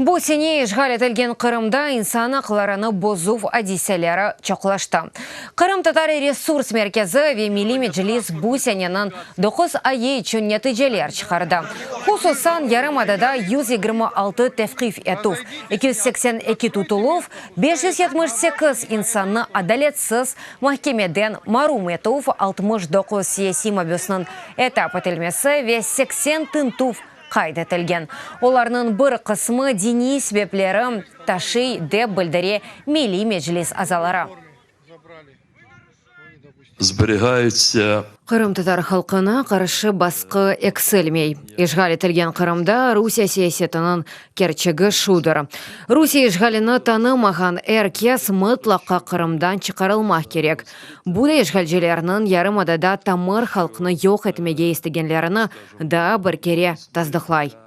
Bu sene işğal etilgen Qırımda insan aqlarını bozuv adiseleri çoqlaştı. Qırımtatar resurs merkezi ve Milliy Meclis bu seneniñ doquz ayı içün neticeler çıqardı. Hususan, yarımadada 126 tevqif etüv, 282 tutuluv, 578 insannı adaletsiz mahkemeden marum etüv, 69 siyasiy mabüsniñ etap etilmesi ve 80 tintüv qayd etilgen. Olarnıñ bir qısmı diniy sebepleri taşıy, dep bildire Milliy Meclis azaları. Qırımtatar halqına qarşı basqı eksilmey. İşğal etilgen Qırımda Rusiye siyasetiniñ kerçegi şudır, Rusiye işğalini tanımağan er kes mıtlaqa Qırımdan çıqarılmaq kerek. Bu da işğalcilerniñ yarımadada tamır halqnı yoq etmege istegenlerini daa bir kere tasdıqlay.